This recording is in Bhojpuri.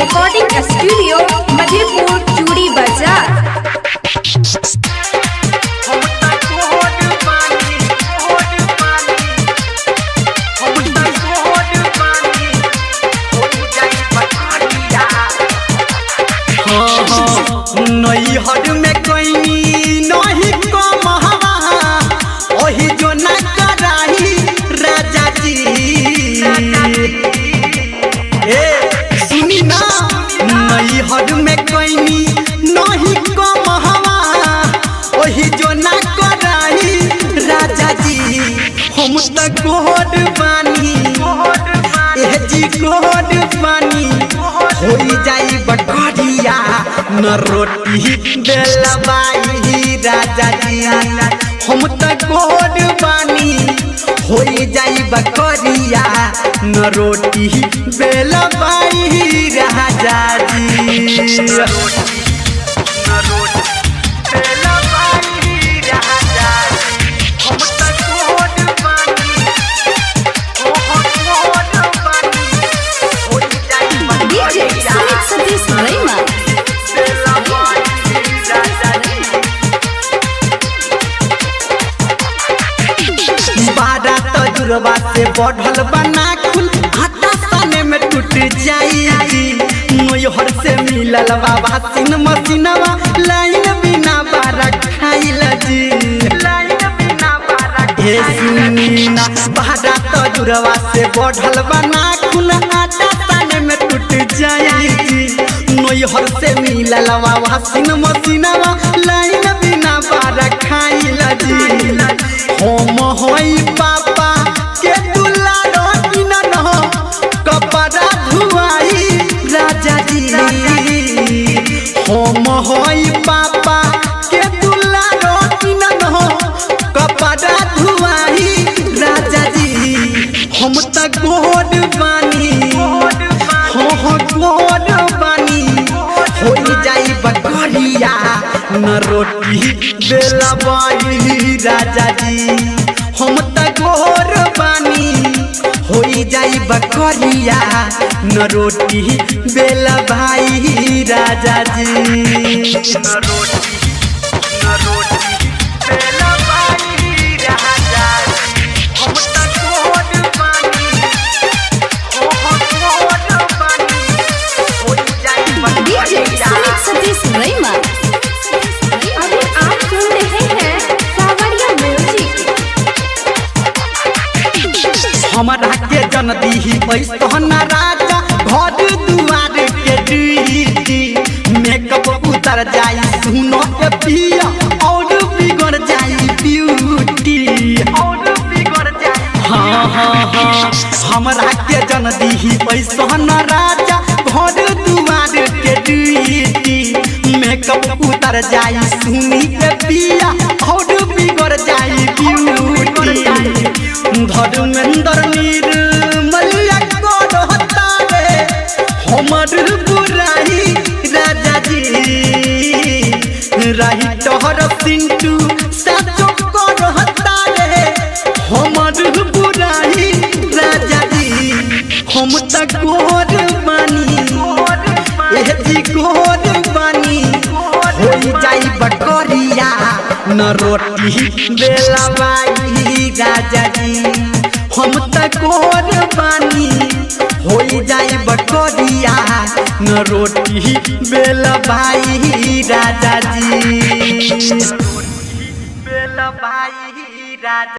Recording Studio, Madhepur, Churi Bazaar. नैहर में कोई नहीं कम हवा ओही जो ना कराही राजा जी। ए सुनी ना, नैहर में कोई नहीं कम हवा ओही जो ना कराही राजा जी। हम त गोड बानी, एह जी गोड बानी, होई जाई बकरिया न रोटी बेलबाई राजा जी। हम त गोड बानी, होई जाई बकरिया न रोटी बेलबाई राजा जी। DJ Sumit Satish Raima. बारह तजुर्बा से बढ़ल बना खुल आटा साने में टूट जाई। नोहर से मिलल बाबा सिन मसीनवा लाइन बिना बारा खाइल जी। हे सुनी ना, बारह तजुर्बा से बढ़ल बना खुल आटा साने में टूट जाई। नोहर से मिलल बाबा सिन मसीनवा लाइन बिना बारा खाइल जी। हम होई पापा के दुलारो न हो कपड़ा धुआई राजा जी। हम होई पापा के दुलारो न हो कपड़ा धुआई राजा जी। हम त गोड बानी, हो गोड बानी, होई जाई बकरिया न रोटी बेलबाई राजा जी। हम त गोर बानी, होई जाई बकरिया न रोटी बेलबाई राजा जी। DJ Sumit Satish Raima. अभी आप सुन रहे हैं सावरिया म्यूजिक। हमरा के जन दीही पैसा न राजा घर दुआर के ड्यूटी। मेकअप उतर जाई सुनो के पिया और बिगड़ जाई ब्यूटी। हाँ हाँ हाँ, हमरा के जन दीही पैसा न राजा घर दुआर के ड्यूटी। मेकअप उतर जाई सुनी के पिया और बिगड़ जाई ब्यूटी। धर्मेंद्र निर्मलिया करता रे हमर बुराई राजा जी। राही तोहर सिंटू साचो करता रे हमर बुराई राजा जी। हम त गोर बानी, एह जी गोर बानी, होई जाई बकरिया न रोटी बेलबाई राजा जी। हम त गोर बानी, होई जाई बकरिया न रोटी बेलबाई राजा जी। बेलबाई राजा।